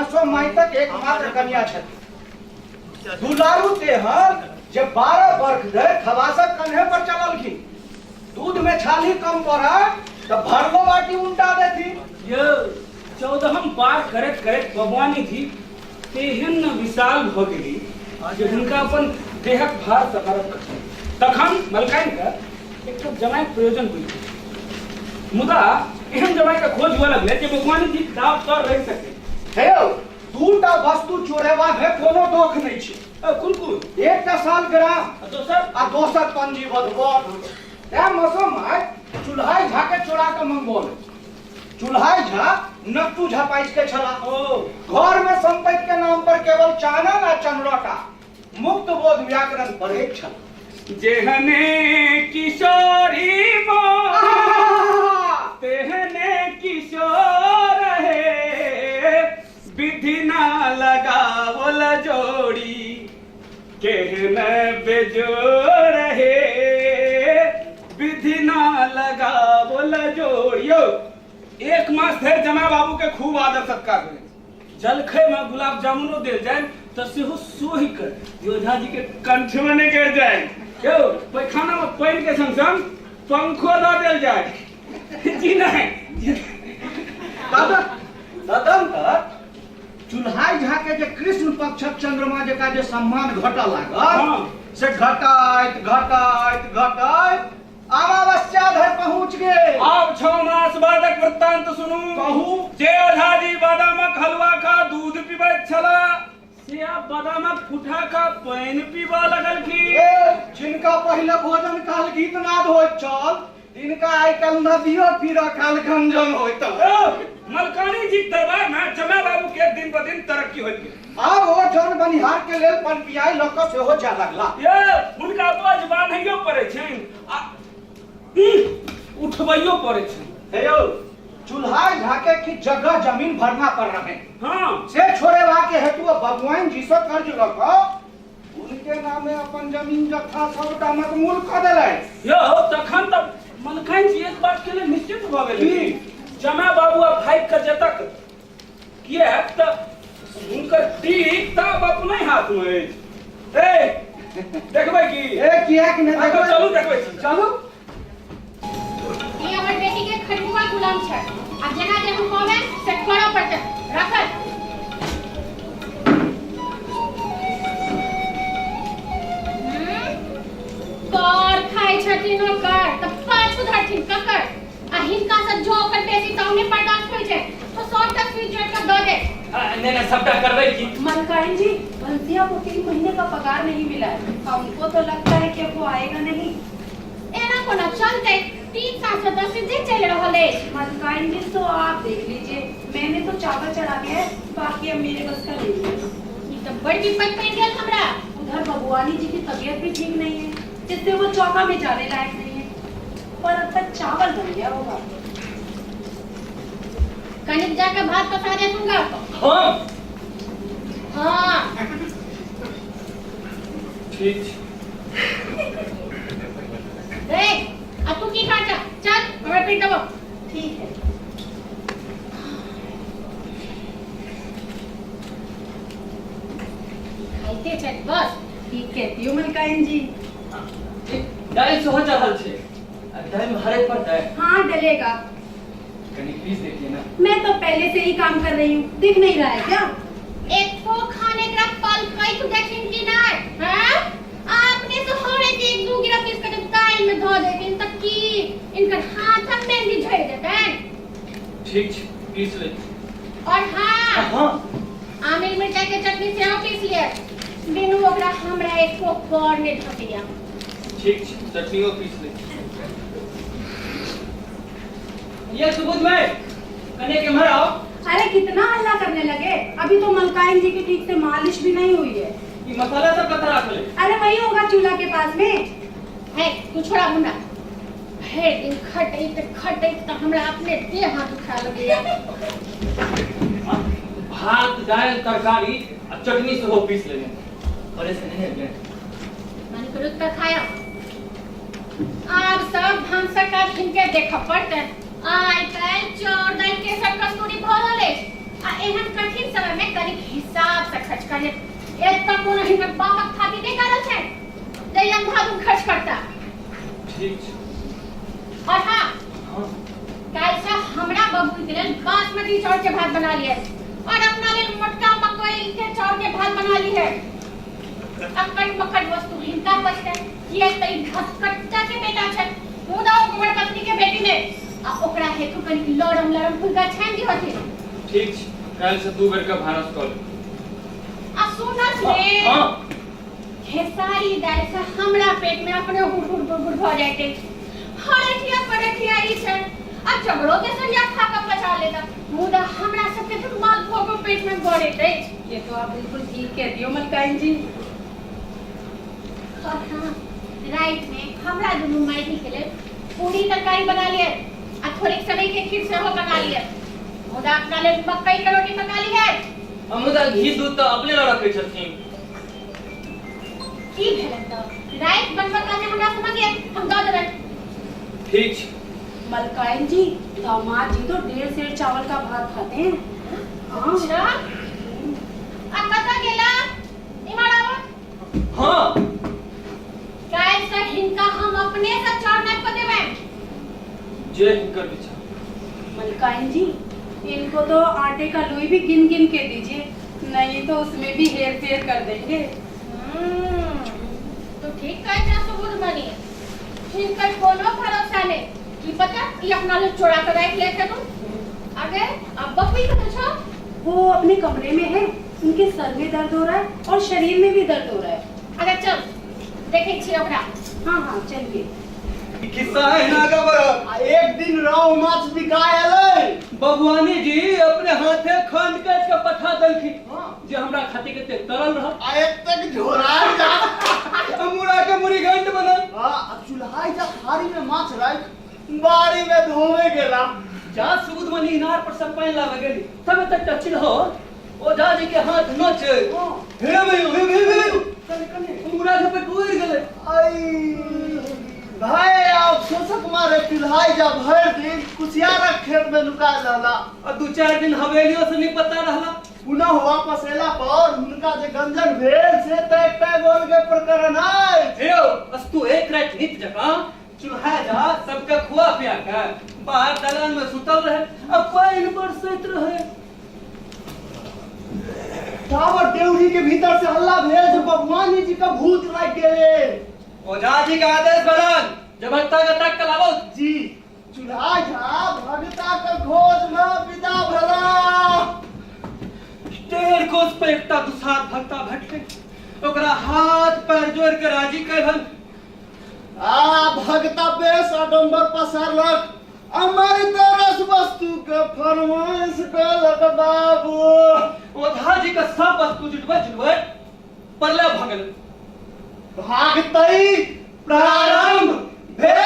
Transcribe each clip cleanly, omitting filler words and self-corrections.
मसोमाइतक एकमात्र कन्या छथि। दुलारू तेहन जे 12 वर्ष धरि खबासक कन्हे पर चललखिन। दूध में छाली कम पड़े तऽ भरलो बाटी उल्टा देथिन। यौ 14 पार करैत करैत बबुआनी जी तेहन न विशाल भऽ गेली जे हुनका अपन देहक भार सम्हारब कठिन। तखन मलकाइन के एकटा जमाइक प्रयोजन बुझि गेल। मुदा एहन जमाइ के खोज हुअ लगलै जे बबुआनी जी दाब तर रहि सकै। हे यौ, दूटा वस्तु चोरेबा मे कोनो दोख नहि छै। कुन कुन? एकटा सालग्राम आ दोसर? आ दोसर पंजीबद्ध वर। तैं मसोमाइ चुल्हाइ झा के चोरा के मंगौल। चुल्हाइ झा नट्टू झा पाइच के छला। ओ। घर में संपत्ति के नाम पर केवल चानन आ चनरटा मुक्त बोध व्याकरण पढ़ैत छल। जेहने किशोरी मोहन तेहने किशोर हे, विधि ना लगावल जोड़ी केहन बेजोड़ हे, विधि ना लगावल जोड़ी। यौ एक मास धरि जमा बाबू के खूब आदर सत्कार भेल। जलखै में गुलाब जामुनो देल जाय तऽ सेहो सोहि कर योधा जी के कंठ में नहि गिर जाय। यौ पैखाना में पानि के संग संग पंखो दऽ देल जाय। जी नहीं। तदंतर चुल्हाई झा के जे कृष्ण पक्षक चंद्रमा जकाँ जे सम्मान घटऽ लागल, से घटैत घटैत घटैत अमावस्या धरि पहुँच गेल। आब 6 मास बादक वृत्तांत सुनू। कहू। जे ओझा जी बादामक हलवा खा दूध पीबैत छला से आब बादामक फुटा खा पानि पीबऽ लगलखिन। ए, जिनका पहिले भोजन काल गीतनाद होइत छल तिनका आइ काल्हि नदियो पीरऽ काल गंजन होइत। मलकानी जी दरबार में जमा बाबू के दिन ब दिन तरक्की होइत गेल। आब ओ जन बनिहार के लेल पनपियाई लऽ कऽ सेहो जाय लगला। ये हुनका बोझ बान्हैयो पड़ै छनि आ उठबैयो पड़ै छनि। हे यौ, चुल्हाई झा के किछु जगह जमीन भरना पर रहे। से छोड़ेबा के हेतु ओ बबुआइन जी से कर्ज लऽ कऽ उनके नामे अपन जमीन जत्था सबटा मतमूल कऽ देलथि। यौ तखन तऽ मलकाइन जी एक बात के लेल निश्चिंत भऽ गेली। की? जमा बाबू आ भागि कऽ जेतक किएक तऽ हुनकर टीक तऽ आब अपने हाथमे अछि। ए देखबै की? ए किएक नहि देखबै? चलू देखबै छी। चलू। ई हमर बेटी के खटुआ गुलाम छै आ जेना जे हम कहबै से करऽ पड़तै। राखल। कर खाइ छथिन ओकर तऽ पाछू धरथिन ककर आ हिनका से जो ओकर बेसी तऽ नहि बर्दाश्त होइ छै तो सबटा सुई जोड़ कऽ दऽ दे। नहीं नहीं सबटा करबै की। मलकाइन जी भंसिया को 3 महीने का पगार नहीं मिला है, हमको तो लगता है कि अब वो आएगा नहीं। एना कोना चलतै, 3 साल से दस जे चलि रहल अछि। मलकाइन जी तो आप देख लीजिए, मैंने तो चावल चढ़ा दिया है, बाकी अब मेरे बस का नहीं है। ई तऽ बड़ विपत्ति पड़ि गेल हमरा। उधर बबुआनी जी की तबीयत भी ठीक नहीं है, जिससे वो चौका में जाने लायक नहीं है, पर अब तक चावल बन गया होगा। कनिक जाके भात पसा दे दूंगा। हाँ। हाँ। ठीक। ए, आ तू की खा जा? चल, हमरा पीट दबो। ठीक है। खाइते चल बस। ठीक कहती हो मलकाइन जी। दालि सेहो चढ़ल छै। आ दालि में हरैद पड़तै? हाँ डलेगा। कनी प्लीज देखिए ना। मैं तो पहले से ही काम कर रही हूँ, दिख नहीं रहा है क्या? एक ठो खाने का पल कैक देखिन कि नहीं? हाँ? आपने तो थोड़े से एक दू गिरा पीस के दाल में धो देथिन त की इनकर हाथ में मेहंदी झड़ जेतन। ठीक छै, पीस ले। और हाँ, हाँ। आमिल मिर्चाई के चटनी सेहो पीस लिए। बिनु ओकरा हमरा एक को कर नहीं ढकैया। ठीक छै, चटनियो पीस ले। ये सुबुध में कने के इम्हर आओ। अरे कितना हल्ला करने लगे, अभी तो मलकाइन जी की ठीक से मालिश भी नहीं हुई है। ये मसाला सब कतरा रखले? अरे वही होगा चूल्हा के पास में। है तू छोड़ा मुन्ना, भर दिन खटैत खटैत त हमरा अपने देह हाथ उठा लगैया। भात दालि तरकारी आ चटनी सेहो पीस लेने। अरे से नहीं है। मन करू त खाया। आब सब भानसक काज हिनके देखऽ पड़तै। आइ काल्हि चाउर दालि केसर कस्तूरी भऽ रहल अछि। आ एहन कठिन समय में कनिक हिसाब से खर्च करिए एतऽ कोनो हिनकर बापक थाती नहि करल छै जे अंधाधुन खर्च करता। ठीक छै। और हाँ, काल्हि से हमरा बबुल के लेल बासमती चाउर के भात बना लिए और अपना लेल मोटका मकई के चाउर के भात बना ली है। अक्कट मक्कट वस्तु हिनका पचतै किएक तऽ ई घसकट्टा के बेटा छै, मुदा ओ हमर पत्नी के बेटी ने आ ओकरा हेतु कनिक लरम लरम फुलका छानि दिहथिन। ठीक छै, काल्हि से 2 बेर के भानस कऽ लेब। आ सुनत ने, हाँ। खेसारी दालि से हमरा पेट में अपने हुड़ हुड़ गुड़ गुड़ भऽ जाइत अछि। हरठिया परठिया ई छै आ जबरो के सरिया खा कऽ पचा लेता, मुदा हमरा सबके तऽ मालभोगो पेट में बढ़ैत अछि। ये तो आप बिल्कुल ठीक कहती हो मलकाइन जी। और हाँ, राति में हमरा दुनू माइधी के लेल पूरी तरकारी बना लिए आ थोड़ेक सेवई के खीर सेहो बना लिए, मुदा अपना लेल मकई के रोटी पका ली है। आ मुदा घी दूध तऽ अपने लऽ रखै छथिन। की भेलै तऽ राति बनबऽ काल में हमरा से मांगिए, हम दऽ देबै। ठीक छै। मलकाइन जी, दामाद जी तो 1.5 सेर चावल का भात खाते हैं। हाँ। अच्छा, आ कतऽ गेला? इम्हर आबो। हाँ। काल्हि से हिनका हम अपने से चाउर नापि कऽ देबनि। जे हिनकर विचार। मलकाइन जी, इनको तो आटे का लोई भी गिन गिन के दीजिए, नहीं तो उसमें भी हेर फेर कर देंगे। तो ठीक कहै छह सुबुध मणि, हिनकर कोनो भरोसा नहि, की पता ई अपना लेल चोरा कऽ राखि लेत हेतु। आगे अब बबुई कतऽ छौ? वो अपने कमरे में है, उनके सर में दर्द हो रहा है और शरीर में भी दर्द हो रहा है। अच्छा चल, देखै छियै ओकरा। हाँ हाँ चलिए। खिस्सा है ना गबर। आ एक दिन रहु माछ बिकाय एलै। बबुआनी जी अपने हाथे खंड काटि के पठा देलखिन। हाँ। जे हमरा खातिर कते तरल रहल। आ एतेक झोरा जा। मुड़ा के मुड़ी घंट बनल। हाँ, आ चूल्हा जा थारी में माछ राख बारी में धोवे गेला। जा सुबुद मनी इनार पर सब पानि लाबे गेली तब तक त चिल्हो ओझा जी के हाथ नोचे। हाँ। हे भैयो, हे भैयो, हे भैयो। कने कने। मुड़ा झपट उड़ गेलै। आई भाई अफसोसक मारे पिल्हाई जा भर दिन कुसियारक खेत में नुका रहला। आ 2-4 दिन हवेलियों से नहीं पता रहला। पुनः वापस एला पर हुनका जे गंजन भेल से त एकटा गोल के प्रकरण अछि। हे यौ, अस्तु एक राति नित जकाँ चूल्हा जा सबके खुआ पिया के बाहर दलान में सुतल रहे आ पानि बरसैत रहे। टावर देउरी के भीतर से हल्ला भेल जे बबुआनी जी का भूत लागि गेले। ओझा जी के आदेश बनल जे भगता के ताक के लाबो। जी, चूल्हा झा भगता के खोज में विदा भेला। 1.5 कोस पे एकटा दुसाध भगता भेटलै, ओकरा हाथ पैर जोड़ के राजी कैलन। आ भगता बेस आडम्बर पसारलक, अमर तरस वस्तु के फरमाइश कलक बाबू। ओझा जी के सब वस्तु जुटबै जुटबै परले भऽ गेल। भागतै प्रारंभ भेल।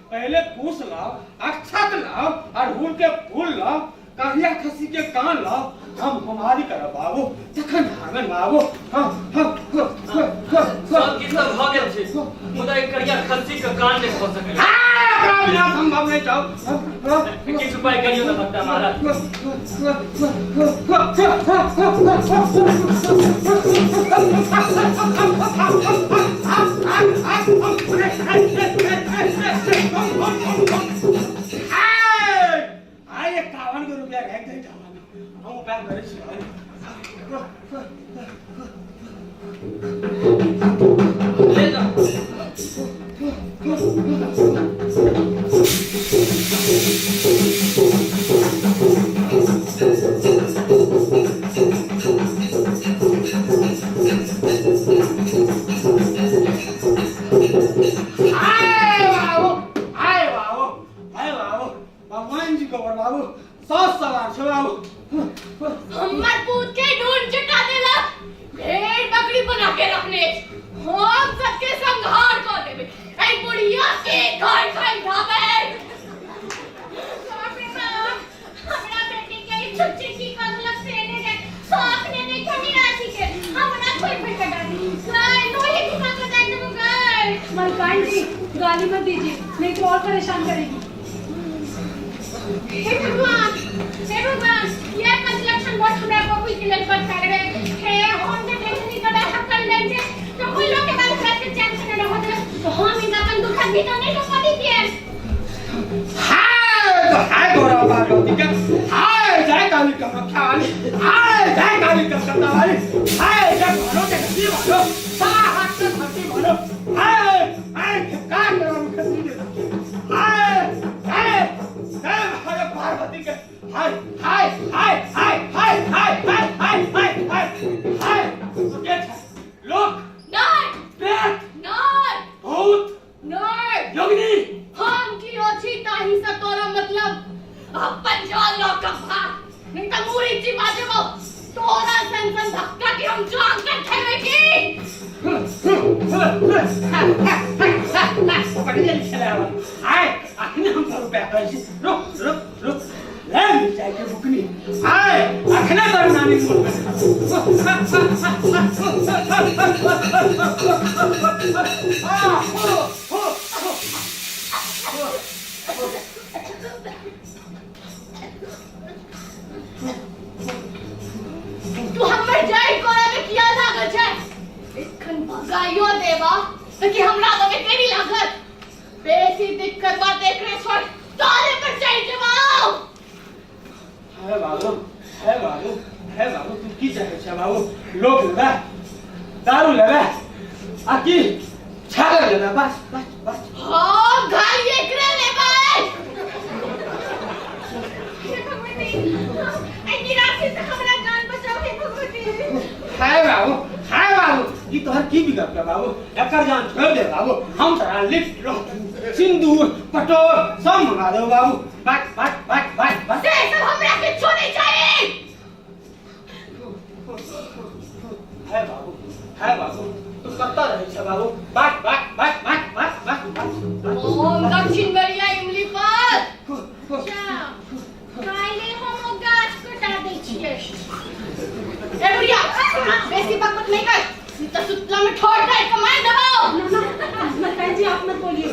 पहले कुश लाओ, अक्षत लाओ, अड़हुल के फूल लाओ, कहिया खसी के कान लाओ, हम हमारी करब बाबू, तखन आंगन बाबू। हाँ, हाँ, हाँ, हाँ, हाँ, सब किछु तऽ भऽ गेल छै, मुदा एक करिया खस्सी के कान नहि भऽ सकल। हाँ, एकरा बिना संभव नहीं छौ। किछु उपाय करियौ ने भक्ता महाराज। आइ 51 गो रुपया राखि दे हम उपाय करै छी। ले जाओ। आय बाबू, आय बाबू, आय बाबू, भगवान जी को बाबू सौ सवार छो बाबू। हमर पूत के ढूंढ चटा देलक, भेड़ बकरी बना के रखने हम सबके संहार कर देबे। ऐ बुढ़िया के घर खाई धाबे। बाप रे बाप, हमरा बेटी के ई छुच्ची की कर देलक से ने जाए शौक ने नहीं खनी राशि के हमरा छोड़ फेंक के डाली गाय लोहे की मां के दाई देबो गाय। मलकाइन जी गाली मत दीजिए, नहीं तो और परेशान करेगी। हे भगवान, हे भगवान, ये पंचलक्षण बहुत हमरा बबुई के लेल बचा रहे। हे हम जे टेंशन कदा हकल ले छै तो कोई लोग के बाद हमरा के चैन से न रहत, तो हम इनका अपन दुखक भीतर नहीं ढुका दीजिए। हाय तो हाय गौरव पार्वती के हाय, जय काली कामाख्या वाली हाय, जय काली कलकत्ता वाली हाय, जय भरो के नदी वालो सा हाथ से धरती वालो हाय हाय, धिक्कार करो मुखर्जी के हाय, जय जय हर पार्वती के हाय हाय हाय हाय हाय हाय हाय हाय हाय हाय हाय। तो के छै लोक नहीं प्रेत नहीं भूत नहीं योगिनी। हम की अछि ताही से तोरा मतलब? अपन जान लो कफा, नहीं तो मुरी चिपा देबो तोरा सन सन धक्का के हम जान कर खेबे की। बड़ी जल्दी चले आवा आए, अखने हम 100 रुपया करै छी। रुक रुक रुक, ले मिर्चाई के बुकनी आए, अखने तर नानी मोड़ पे। तू हमर जाय कोरा में किया लागल छै? एखन भगाइयो देबा तऽ कि हमरा देबे तेरी लागत? बेसी दिक्कत बात एकरे छोड़ तोरे पर चढ़ि जेबौ। हे बाबू, हे बाबू, हे बाबू, तू की चाहे छै बाबू? लोक लेबे, दारू लेबे आ की छागर लेबे? बस बस बस। हाँ गाय एकरे लेबै। हे भगवती, एहि निराशी से हमरा जान बचाओ हे भगवती। हाय बाबू, हाय बाबू, ई तोहर की बिगड़ के बाबू? एकर जान छोड़ दे बाबू, हम तोरा लिफ्ट सिंदूर पटोर सब मंगा देबो बाबू। बस बस बस बस बस। से सब हमरा किछो नहीं चाही। हाय बाबू, हाय बाबू, तू कतऽ रहै छ बाबू? बस बस बस बस बस बस बस। ओम दक्षिण बरिया इमली पर काल्हि हम ओ गाछ कटा दै छियै। ए बुढ़िया, बेसी बकबक नहीं कर, नहीं तो सुतला में ठोर डाल के मार देबो। ना ना मलकाइन जी, आप मत बोलिए।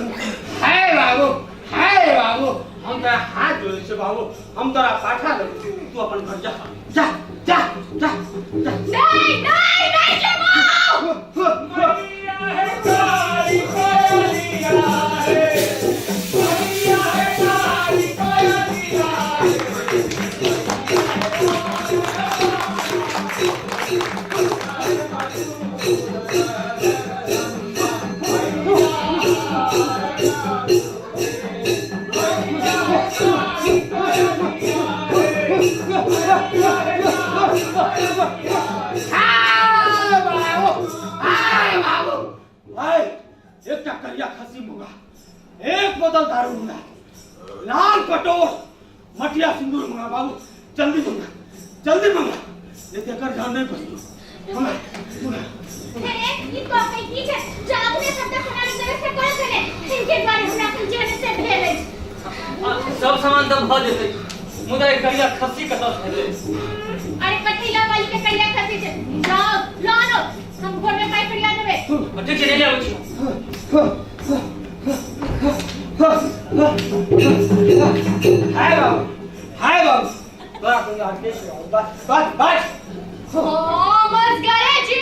हाय बाबू, हाय बाबू, हम तोरा हाथ जोड़ै छियौ बाबू, हम तोरा पाछा देबौ, तू अपन घर जा जा जा जा जा। नहीं नहीं नहीं जेबो। मैया है काली कोयलिया है, मैया है काली कोयलिया है। हाय बाबू, हाय बाबू, हाय, एकटा करिया खस्सी मुंगा, एक बोतल दारू मुंगा, लाल पटोर मटिया सिंदूर मंगा बाबू, जल्दी मंगा, जल्दी मंगा, नहीं तो एकर जान नहीं बचतो। मंगा मंगा। हे, ई तो की छै? जागने सबटा खाना के व्यवस्था करऽ छलै, इनके द्वारे हमरा अपन चैन से भेल अछि। सब सामान तऽ भऽ जेतै, मुदा एक करिया खस्सी कतऽ से हेतै? अरे कठैला वाली के करिया खस्सी छै, जाओ लानो, हम भोर में पाइ फरिया देबै। ठीक छै, लेने आबै छी। हाय बाबू, हाय बाबू, तोरा संगे आर के छै? बस बस बस। ओ मस्करे जी।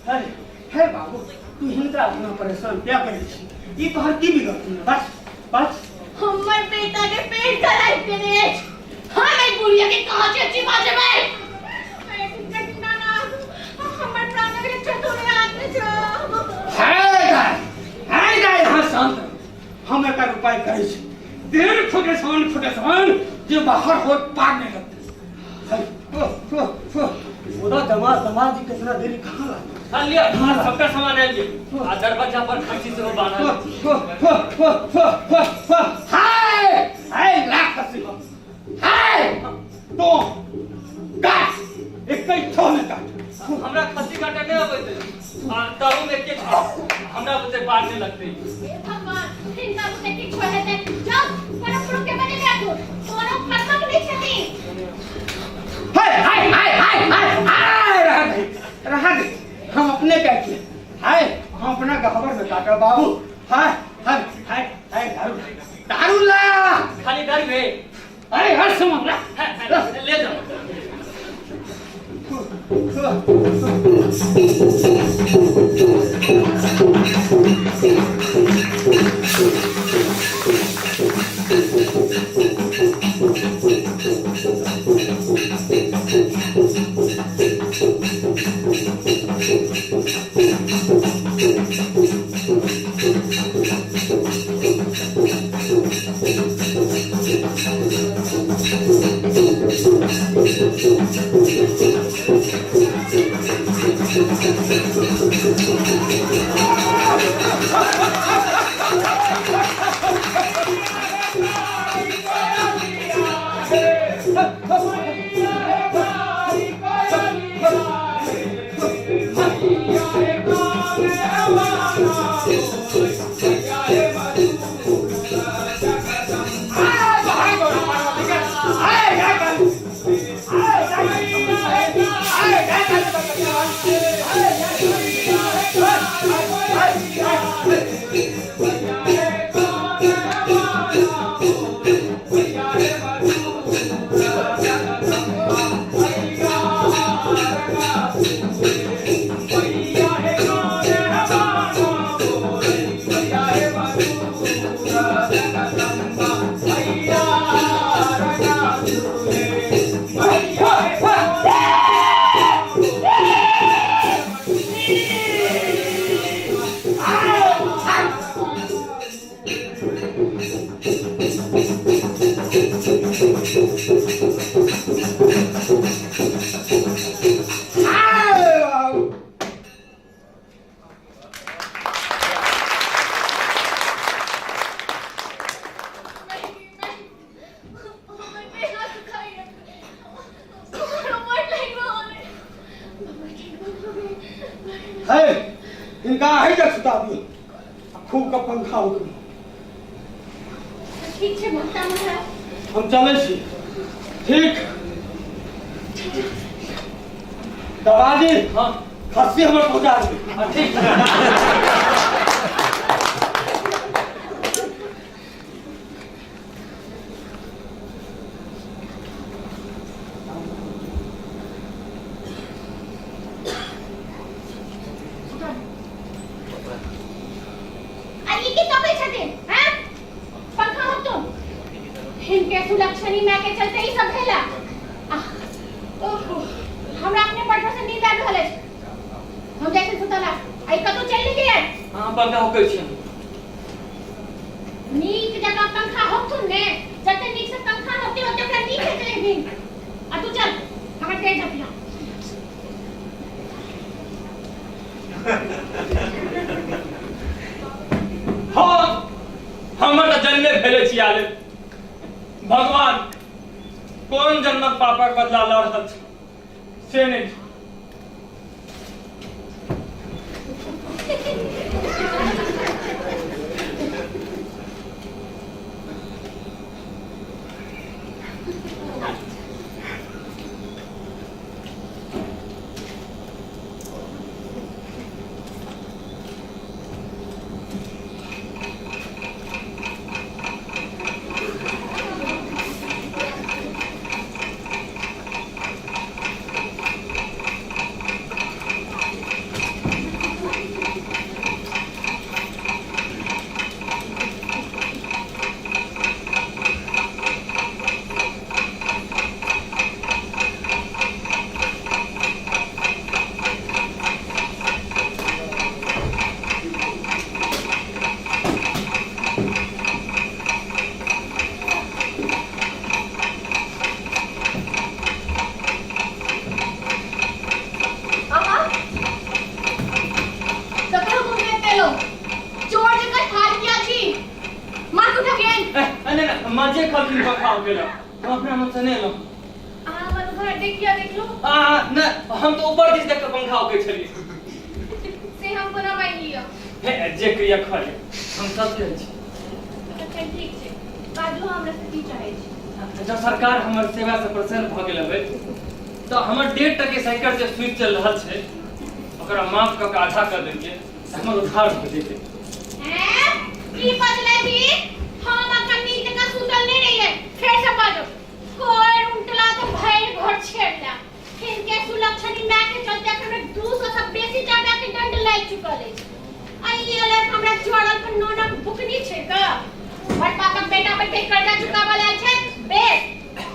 अरे हे बाबू, तू हिनका अपना परेशान क्या करै छी? ई तोहर की बिगड़तौ? बस बस। हमर बेटा के पेट खराब केने अछि। हम एहि बुढ़िया के कहाँ छै चिबा जेबै? हमर प्राणक रक्षा तोरे हाथ में छौ। हाय गाय, हाय गाय, यहाँ शांत रहो। हम एकर उपाय करै छी। देर फुटे सन फुटे सन जे बाहर हो पार नहीं लगते। मुदा जमा समाज जी कितना देरी कहाँ लागल? हाँ लिया, सबका सामान आबि गेल आ दरवाजा पर खर्ची सेहो बान्हल। हाय हाय, लाख हसी हाय, तो काट, एकै ठो में काट। हमरा खस्सी काटे नहि अबैत अछि आ ताहू मे के हमरा बुते पार नहि लगतै। हे भगवान, हिनका बुते किछो हेतै। जाउ, कोनो पुरुख के बजेने आबू। कोनो फर्क नहि छथिन। हाय हाय हाय हाय हाय हाय, रहा दे, रहा दे, हम अपने काट ले। हाय, हम अपना गहबर में काटा बाबू। हाय हाय हाय हाय, दारू दारू ला। खाली दारू है? अरे हर सामान ला। ले जाओ। है इनका है जब सुता दियो, खूब का पंखा उठू। ठीक छै भक्ता महाराज। हम चलै छी। ठीक दबाजी। हाँ। खस्सी हमर पहुंचा दी। हाँ, ठीक। आ ई की तकै छथिन हैं? पंखा हो तुम। हिनके सुलक्षणी माय के चलते ई सब भेला। आह, ओहो, हमरा अपने बड़ से नींद आबि रहल अछि। हम जाइ छी सुतला। आई कतौ चलि नहि गेल? हाँ, पंखा होकै छी। नीक जकाँ पंखा होथुन ने। जते नीक से पंखा होते ओते ओकरा नीक हेतै नींद। आ तू चल, हमर तेज हटिया। हाँ, हमर तऽ जन्मे भेले छी आले। भगवान कोन जन्मक पापक बदला लऽ रहल छै से नहि। माँ जे कहलखिन पंखा हो गेल, हम अपना मन से नहि एलहुँ। अहाँ हमर घर देख किया देखलहुँ? आ नहि, हम तऽ ऊपर दिस देख कऽ पंखा होकै छलियै। से हम कोना मानि लिअ? हे, जे क्रिया कहलियै हम सब कहै छी। तखन ठीक छै, बाजू हमरा से की चाहै छी? जँ सरकार हमर सेवासँ प्रसन्न भऽ गेल होय तऽ हमर 1.5 टके सैकड़ जे सूद चलि रहल छै ओकरा माफ कऽ कऽ आधा कऽ देतियै तऽ हमर उद्धार भऽ जेतै। हैं? की बजलै छी? हम अखन नीक जकाँ सुतल नहि रहियै, फेर से बाजू। कोइ उल्टला तऽ भरि घर छेड़ला। हिनके सुलक्षणी माय के चलते अखन हमरा 200 से बेसी टाका के दंड लागि चुकल अछि। आ ई अलग हमरा चढ़ल पर नौनक बुकनी छै का? बड़ पापक बेटा पर के कर्जा चुकाबऽ लेल छै? बेस,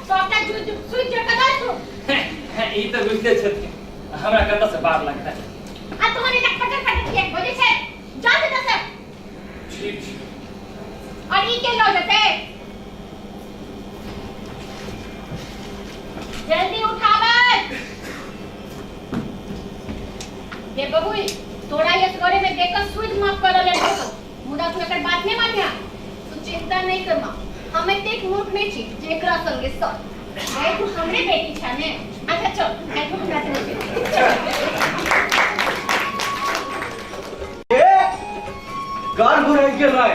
सबटा जुट सुति जोड़ कऽ दऽ तू। ई तऽ बुझिते छथिन हमरा कतऽ से पार लगतै। आ तोहर एना पटर पटर किएक बजै छै? जा एतऽ से। ठीक छै। और ई के लऽ जेतै? जल्दी उठाबै। गे बबुई, तोरा ये घरे में देख कऽ सुध माफ करऽ लेल कहतो, मुदा तू एकर बात नहि मानिहा। तू चिंता नहीं कर माँ, हम एतेक मूर्ख नहीं छी जे एकरा संगे सर। गए तू हमरे बेटी छा ने। अच्छा चल, आइ तू हमरा संगे चल। ए गर्भ रहि गेलै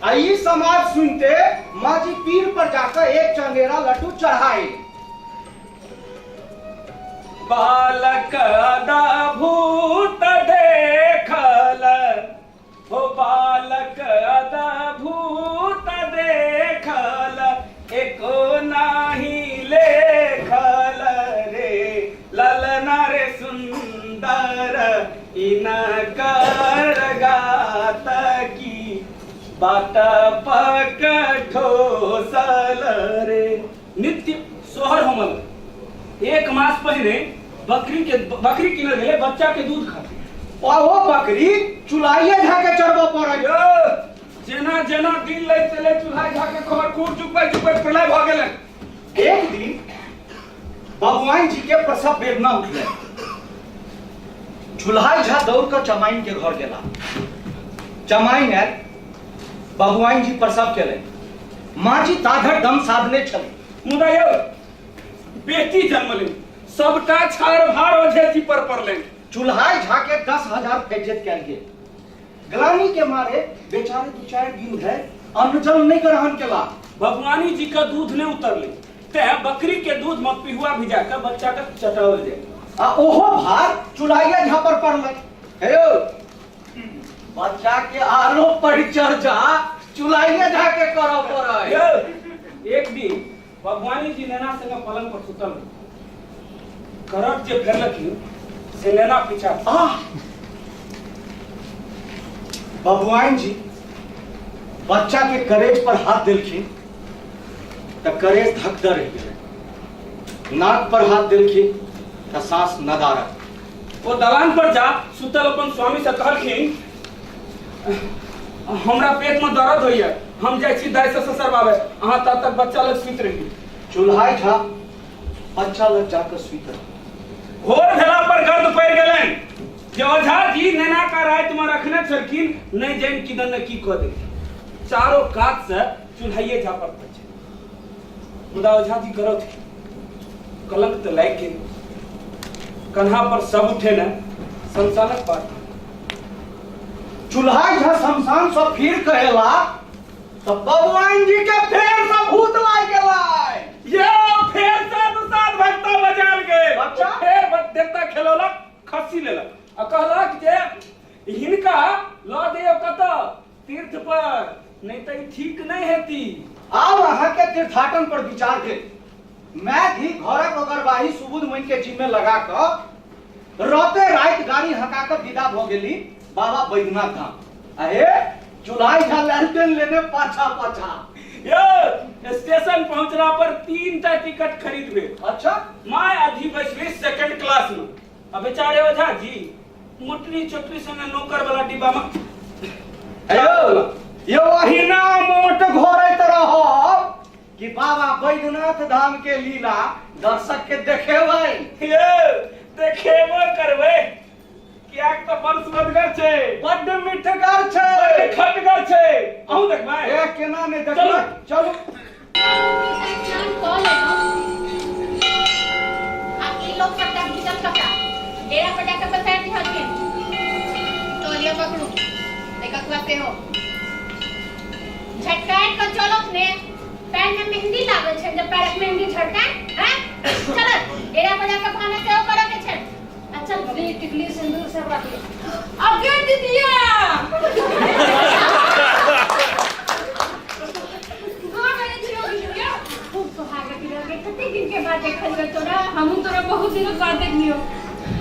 आ ई समाज सुनते माँ जी पीर पर जाकर एक चंगेरा लड्डू चढ़ाई। बालक भूत देखल हो, बालक भूत देखल, एको नाही लेखल रे ललना रे सुंदर, इनकर गात की बात पक ठोसल रे। नित्य सोहर होमल। एक मास पहले बकरी के बकरी किनल गेलै बच्चा के दूध खातिर। ओहो बकरी चुलाइए झा के चढ़बऽ पड़ै। यौ, जेना जेना दिन लैत चले चूल्हा झा के खबर खूब चुपै चुपै प्रलय भऽ गेलै। एक दिन बबुआइन जी के प्रसव वेदना उठलै। चुल्हाई झा दौड़ कऽ चमाइन के घर गेला। चमाइन आयल, बबुआइन जी प्रसव केलनि। माँ जी ताधर दम साधने छलै। मुदा यौ, बेटी जन्मलनि, सबटा छाड़ भार ओझे जी पर पड़लनि। चुल्हाई झा के 10,000 बेइज्जत कयल गेल। ग्लानि के मारे बेचारे 2-4 दिन धरि अन्न जल नहि ग्रहण केला। भगवानी जी के दूध नहि उतरलै, तें बकरी के दूध में पिहुआ भिजा के बच्चा के चटाओल जाय। आ ओहो भार चुल्हाइये झा पर पड़लै। हे यौ, बच्चा के आरो परिचर्या चुल्हाइये झा के करऽ पड़ै। यौ, एक दिन भगवानी जी नेना संगे पलंग पर सुतल रही। करट जे फेरलखिन से नेना पीछा। आह! बबुआइन जी बच्चा के करेज पर हाथ देलखिन तऽ करेज धक दर रहि गेलै। नाक पर हाथ देलखिन तऽ सांस नदारत। ओ दलान पर जा सुतल अपन स्वामी से कहलखिन, हमरा पेट में दर्द होइए, हम जाइ छी दाइ से ससरबाबे, अहाँ तब तक बच्चा लग सुति रही। चूल्हाई झा बच्चा लग जाकर सुति रही। भोर भेला पर गर्द पड़ि गेलनि जे ओझा जी नेना का राति में रखने छलखिन, नहि जानि किदन ने की कऽ देलखिन। चारो कात से चूल्हाइये झा पर पहुँचे, मुदा ओझा जी करथि कलंक तऽ लागि गेल, कन्हा पर सब उठे ने शमशानक बात। चूल्हाई झा शमशान से फिर कहेला तो बबुआइन जी के फेर से भूत लाग गेलै। ये फेर से दुसाध भक्ता बजाल गेल। अच्छा। फेर देवता खेलौलक, खस्सी लेलक आ कहलक जे हिनका लऽ जइयौ कतऽ? तीर्थ पर, नहि तऽ ई ठीक नहि हेती। आब अहाँ के तीर्थाटन पर विचार भेल। मैं भी घरक ओगरवाही सुबुध मुनि के जिम्मे लगा कऽ राते राति गाड़ी हका कऽ विदा भऽ गेली बाबा बैद्यनाथ धाम। अहे चुल्हाई झा लालटेन लेने पाछा पाछा। यौ, स्टेशन पहुंचला पर 3 टा टिकट खरीद भेल। अच्छा। My अधि बैसली सेकंड क्लास में, आ बेचारे ओझा जी मोटरी चोटरी संगे नौकर वाला डिब्बा में। यौ यौ, अहिना मोट घोरैत रहब कि बाबा बैद्यनाथ धाम के लीला दर्शक के देखेबै? यौ, देखेबो करबै, कियाक तऽ बड़ सुअदगर छै, बड्ड मिठगर छै, बड्ड खटगर छै। अहूँ देखबै? ए केना नहि देखबै, चलू। स्नान कऽ लेलहुँ। आ ई लोग सबटा भीजल कपड़ा डेरा पर जाकर पसारि दिहथिन। तौलिया पकड़ू, एकक सेहो झटकारि कऽ चलत ने। पैर में मेहंदी लागल छै जे पैरक मेहंदी झड़तै हैं? चलत डेरा पर जाकर भानस सेहो करऽ के छै। आ चल ली, टिकली सिंदूर सब रख ले। अगे दीदिया गोर लगै छियौ दीदिया। खूब सोहागवती रह गे। कते दिन के बाद देखलियौ तोरा। हमहूँ तोरा बहुत दिनक बाद देखलियौ।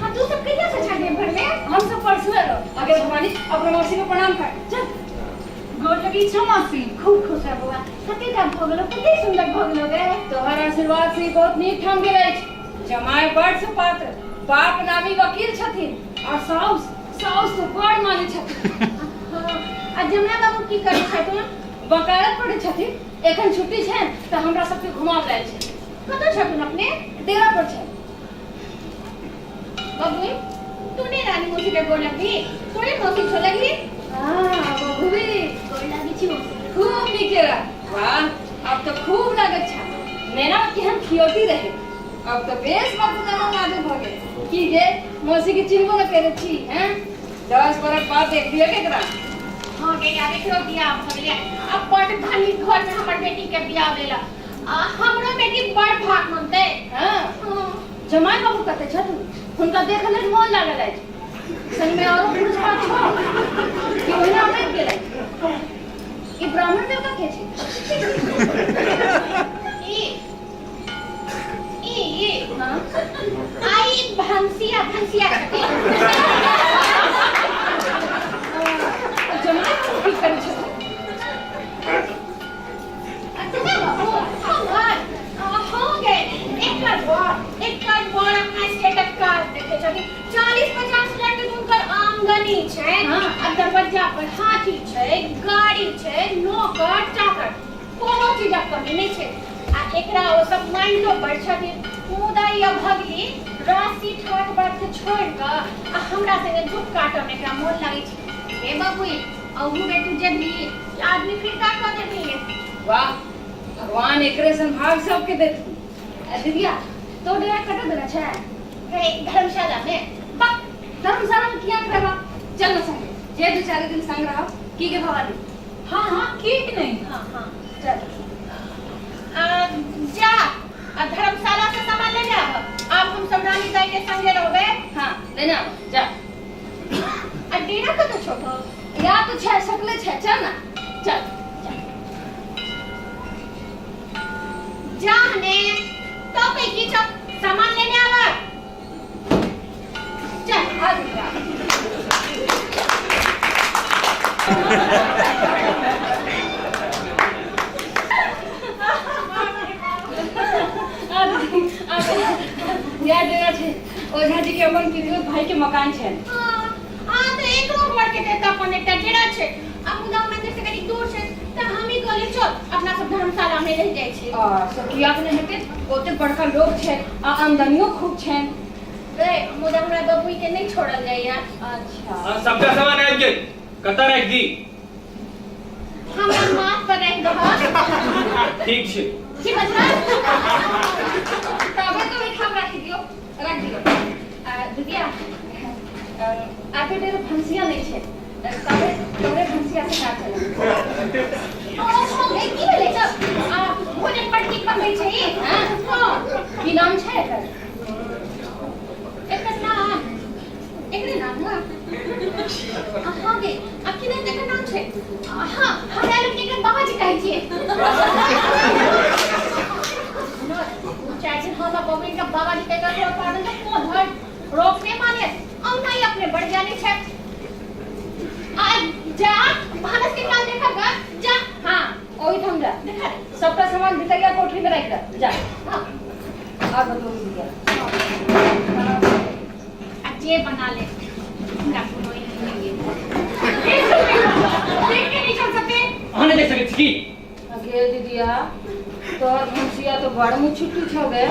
हाँ, तू सब कहिया से छठे भरले? हम सब परसू एलो। अगे भवानी, अपना मौसी के प्रणाम कर, चल। गोर लगी छौ मौसी। खूब खुश रह बौआ। कते दाम भऽ गेलौ, कते सुन्दर भऽ गेलौ गे। तोहर आशीर्वाद से ई बहुत नीक ठाम गेल अछि। जमाय बड़ सुपात्र, बाप नामी वकील छथिन और साउस साउस तो बड़ मानै छथिन। हाँ, आ जमुना बाबू की करै छथुन? वकालत पढ़ै छथिन। एखन छुट्टी छनि तऽ हमरा सबके घुमाब लायल छथिन। कतऽ छथुन अपने? डेरा पर छनि। बबुई, तू ने रानी मौसी के गोर लगबी? तोरे मौसी छो लगही? हाँ बबुई, गोर लगी छी मौसी। खूब नीके रह। वाह, अब तो खूब लागत छा। नैना केहन खियौती रहे, अब तो बेस बाबू दाना माधु भ गेल। की गे मौसी के चिन्हबो न करे छी हैं? 10 बरस बाद देख लियो केकरा। हाँ गे, यार एकरो बियाह भ गेलै। अब बड़ धनी घर में हमर बेटी के बियाह भेल। आ हमरो बेटी बड़ भाग मनतै। हाँ। हाँ। जमाई बाबू कते छथुन? हुनका देखऽ लेल मोन लागल अछि। संग में औरो पुरुष पात छौ कि ओहिना अटकि गेलै? ई ब्राह्मण देवता के छै? ई ई हाँ। आई भंसिया भंसिया छथिन। जमाई बाबू की करै छथुन? अच्छा बाबू, हमर हो गए एकर बड़ अपना स्टेटस काज देखे छथिन। 40-50 हजार के हुनकर आमदनी छै। आ दरवज्जा पर हाथी छै, गाड़ी छै, नौकर चाकर, कोनो चीजक कमी नहि छै। आ एकरा ओ सब मानितो बड़ छथिन। मुदा ई अभगली राशि ठाठ बाट के छोड़ि कऽ आ हमरा संगे दुख काटऽ मे एकरा मोन लागै छै। हे बबुई, अहू बेर तू जेबही कि आदमी फिरका कऽ देबही? वाह, भगवान एकरे सन भाग सबके देथुन। आ दीदिया, तो डेरा कतऽ देने छै? हे धर्मशाला में। बक, धर्मशाला में किया रहबा? चल ना संगे, जे 2-4 दिन संग रहब। की के भवानी? हाँ हाँ, की नहीं? हाँ हाँ, चल। आ, जा आ धर्मशाला से सामान ले जा। आब हम सब रानी दाई के संगे रहबे। हाँ, लेने आब, जा। आ डेरा कतऽ छौ? या तो छै सकले छै, चल ना, चल। जा ने तो पे की छौ, सामान लेने आवा, चल। आ दीदिया। आ दीदी, आ दीदी। या डेरा छै ओझा जी के अपन पितियौत भाई के मकान छै। हाँ हाँ, तऽ एकरो घर के तऽ अपन एकटा डेरा छै। आ मुदा मंदिर से कनी दूर छै, तऽ हम ही कहलियै चल अपना सब धर्मशाला में रहि जाइ छी। आ से कियाक नहि हेतै? ओते बड़का लोक छै आ आमदनियो खूब छैन। रे मुदा हमरा बबुई के नहि छोड़ल जाइया। अच्छा। हाँ, सबटा सामान आबि गेल, कतऽ राखि दी? हमरा माथ पर राखि दहक। ठीक छै। की बजला? तबे तो ओहिठाम राखि दियौ, राखि दियौ। आ दीदिया, आके डेर भंसिया नहि छै, तबे तोरे भंसिया से काज चलत। ओ हो गई, की भेलै सब? आ भोजन बड़ नीक बनबै छै ई। हाँ? हाँ। की नाम छै एकर? एकर नाम, एकरे नाम ना? हाँ गे, आ की नाम, एकर नाम छै? हाँ, हमरा लोग एकर बाबाजी कहै छियै। चाहे छै हम बबुई इनका बाबाजी कहि कऽ रोक पाड़ल तऽ कोन हर रोक नहि माने। औ नहीं अपने बढ़ जाने छै। आ जा भानस के काज देखा गा, जा। हाँ, ओहिठाम जा। देखा दे। सबटा सामान भितरिया कोठरी में राखि दे, जा। हाँ। आ बतू दीदिया। आ जे बना ले, हमरा कोनो एहन नहीं है। देख के नहीं चल सकते। अहाँ नहि देख सकैत छी की? अगे दीदिया, तोहर भंसिया तो बड़ मुँह छुट्टू छौ गे। ए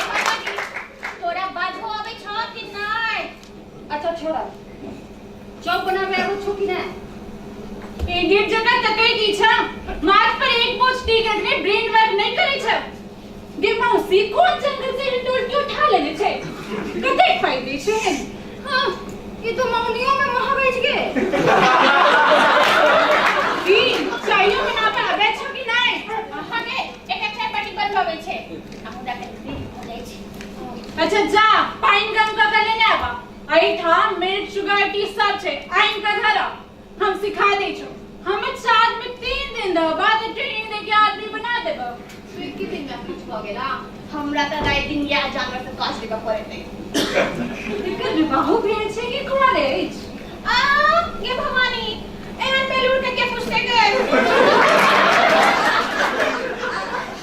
बाबाजी, तोरा बाजो आबै छौ कि नहि? अच्छा छोड़ा, चौक बनाबे आबै छौ कि नहि? इडियट जकाँ तकै की छ? माथ पर एक बोझ टीक रखने ब्रेन वर्क नहि करै छ। गे मौसी कोन जंगल से हिंडोल के उठा लेने छै? कतेक पाइ दै छै? हाँ, ई तो मौनियो में महग अछि गे। की चाइयो बनाबऽ आबै छौ कि नहि? अहाँ के एक चाय पाटी बनबाबै छै आ हमरा कनि देरी भऽ जाइ छै। अच्छा जा पानि गरम कऽ के लेने आबा। एहिठाम मिल्क शुगर टी सब छै, आनि कऽ धरा, हम सिखा दै छौ। हम साथ में 3 दिन रहबा तऽ ट्रेनिंग दे के आदमी बना देबा। तू एके दिन में कुछ भऽ गेला, हमरा तऽ राति दिन इएह जानवर से काज लेबऽ पड़ैत अछि। एकर विवाहो भेल छै कि कुमारे अछि? आ गे भवानी, एहन बेलूर के के पूछते गे?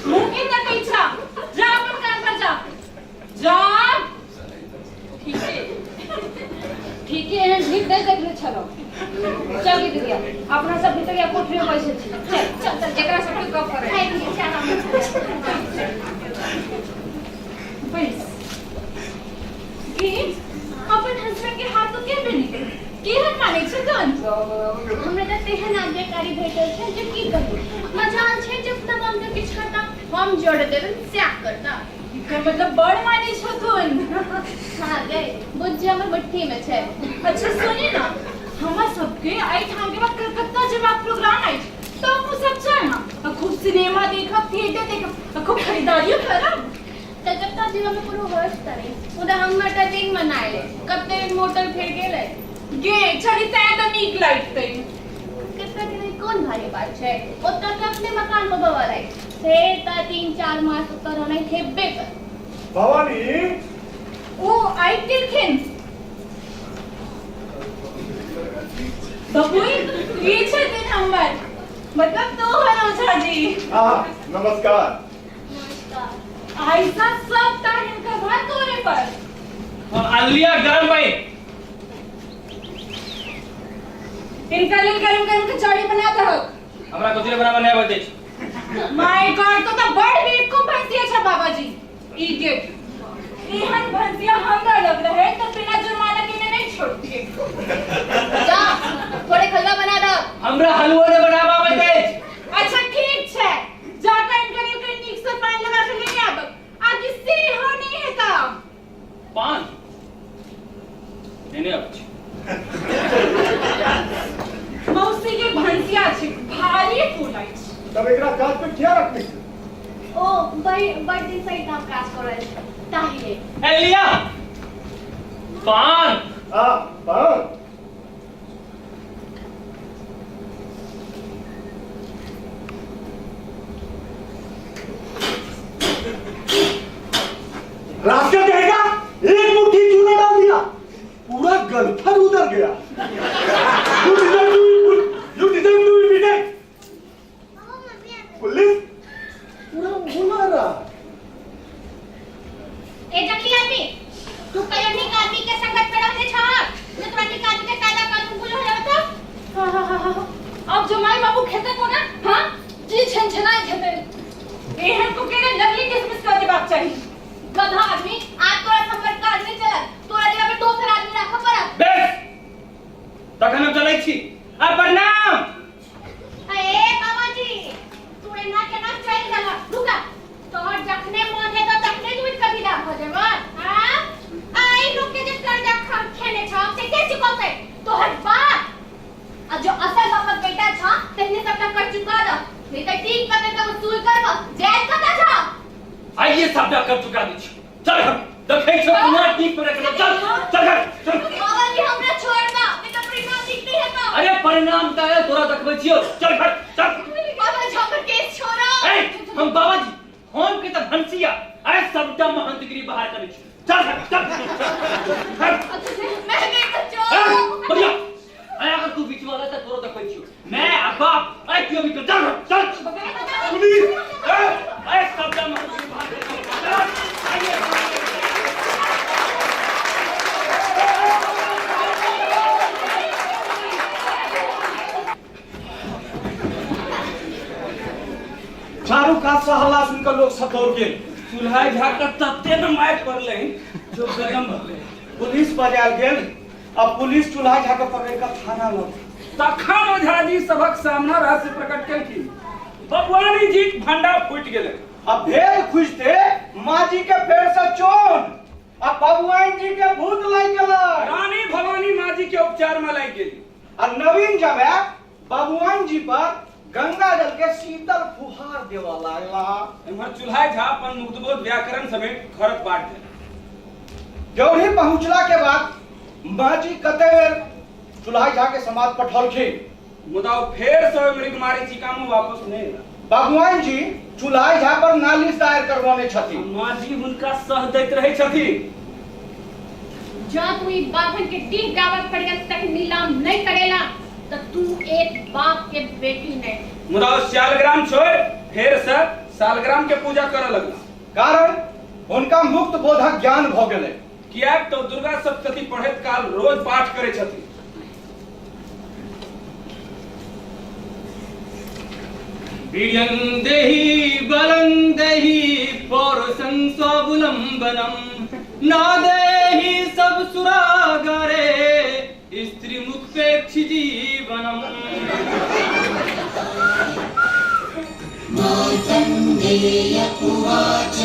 मुँह के तकै छा, जा अपन काम पर जा जा। ठीके ठीके, एहन ढीक नहि देखने छलहुँ। चल गे दीदिया, अपना सब भीतरिया कोठरी में बैसल छी। चल चल चल, एकरा सबके गप करै। खाइ छी चाह हम। बैस गे। अपन हस्बैंड के हाथ तो के बनी केहन मानै छै तोन? हमरा तऽ तेहन आज्ञाकारी भेटल छै जे की कहू, मजाल छै जे अपना मन के किछु करता, हम जोड़ देबै सएह करता। एकर मतलब बड़ मानै छथुन। हाँ गई, बुझ हमर मुट्ठी में छै। अच्छा सुनी ना, हमर सबके एहिठाम के बाद कलकत्ता जेबाक प्रोग्राम अछि, तऽ हमहूँ सब चल ना आ खूब सिनेमा देखब, थिएटर देखब आ खूब खरीदारियो करब। कलकत्ता जेबा में कोनो हर्ष तऽ नहि, मुदा हमर तऽ दिन मनायल अछि, कते दिन मोटर फेर गेलै। गे चली तैं तऽ नीक लगतै। कलकत्ता के कोन भारी बात छै, ओतऽ तऽ अपने मकान पर बवल अछि, फेर तऽ 3-4 मास ओतऽ रहनाइ हेबे कर। भवानी, ओ आबि गेलखिन। बबुई, ई छथिन हमर, मतलब तोहर ओझा जी। हाँ, नमस्कार। नमस्कार। ऐसा सब ता हिनकर भात तोरे पर। हाँ, लिया गरम पानी। हिनका लेल गरम गरम कचौड़ी बना दहक। हमरा कचौड़ी बनाबऽ नहि अबैत अछि। My God, तो त बड़ बेवकूफ भैंसिया छ बाबाजी। इडियट, एहन भैंसिया हमरा लग रहे त बिना जुर्माना के नहीं छोड़तिए। जा थोड़े हलवा बना दो। हमरा हलवा नहि बनाबऽ अबैत अछि। अच्छा ठीक छै, जा कऽ इनका लेल कहीं नीक से पानि लगा के लेने आबक, आकि से हो नहीं हेता। पान नेने अबै छै। मौसी के भंसिया छै, भारी फूल अछि। तब एकरा काज पे किया रखने छी? ओ बड़ बड़ दिन से काम काज कर रहल छै ताहि लेल। ए लिया पान। हाँ, पान। रास्कल कहेगा, एक मुट्ठी चूना डाल दिया, पूरा गलफर उतर गया। You deserve to be, you deserve to be beaten. Police पूरा मुंह रहा। ए जंगली आदमी, तू कहियो नीक आदमी के संगत में रहने छह जे तोरा नीक आदमी के कायदा कानून बुझल होय तो? हाँ हाँ हाँ हाँ, अब जमाई बाबू खेते कोना? हाँ जी, छनछनाई खेते। एहन को केने लगली डिसमिस कर देबाक चाही। गधा आदमी, आज तोरा संपर्क काज नहीं चलत, तोरा जगह पे दोसर आदमी राखऽ पड़त। बेस, तखन हम चलै छी आ प्रणाम। अरे बाबाजी, तू एना केना चलि गेलह? रुका, तोहर जखने मन हेतौ तखने तू उठि कऽ विदा भऽ जेबह। हाँ, आ ई लोक के जे कर्जा खेने छह से के चुकौतै? तोहर बाप आ जो असल बापक बेटा छह तेहने सबटा कर चुका दह, नहीं तऽ ठीक पकड़ के वसूल करब। जायत कतऽ छह? आइए सबटा कर चुका दै छी। चल घर, देखै छौ कोना ठीक पर रखने। चल चल घर चल। बाबाजी हमरा छोड़ दह, नहीं तऽ परिणाम ठीक नहीं हेतौ। अरे परिणाम तऽ आयल, तोरा देखबै छियौ। चल घर चल। बाबाजी हमर केस छोड़ो। ए हम बाबाजी हम के तऽ भंसिया, अरे सबटा महंतगिरी बाहर करै छी। चल घर चल घर। मैं नहीं बच्चों। ए, बढ़िया। अरे अगर तू बीच वाला तऽ तोरा देखबै छियौ, मैं आ बाप, अरे क्यों भी चल चल चल। पुलिस, ए, अरे सबटा महंतगिरी बाहर करै छी। चल, आइए। चारू कात से हल्ला सुनकर लोग सब दौड़ गेल। चूल्हा झा के तते ने मारि पड़लनि जो गजम भऽ गेल। पुलिस बजायल गेल। आ पुलिस चूल्हा झा के पकड़ के थाना लग तखन ओझा जी सभक सामना रहस्य प्रकट केलखिन। बबुआनी जी के भंडा फूटि गेलै। आ भेद खुजते माँ जी के फेर से चोन आ बबुआइन जी के भूत लागि गेलै। रानी भवानी माँ जी के उपचार में लागि गेली। आ नवीन जमे बबुआइन जी पर गंगा जल के शीतल फुहार देवा लागला। एम्हर चूल्हा झा अपन मुग्धबोध व्याकरण समेत घरक बाट भेल। ड्योढ़ी पहुंचला के बाद माँ जी कते बेर चूल्हा झा के समाज पठौलखिन, मुदा ओ फेर से ओहि मृगमारी चिका में वापस नहि एला। बाबुआइन जी चूल्हा झा पर नालिश दायर करवौने छथिन। माँ जी हुनका सह दैत रहै छथिन। जँ तू ई बाभन के डीह गाबक पर्यंत तक नीलाम नहि करेला त तू एक बाप के बेटी नहि। मुदा ओ शालग्राम छोड़ि फेर से शालग्राम के पूजा करऽ लगला। कारण हुनका मुक्त बोधक ज्ञान भऽ गेलै। किएक तऽ दुर्गा सप्तशती पढ़ैत काल रोज पाठ करै छथिन। वीर्यं देहि बलं देहि पौरुषं स्वावलम्बनं न देहि सब सुरागरे स्त्री मुखपेक्षी जीवनम्। मार्कण्डेय उवाच।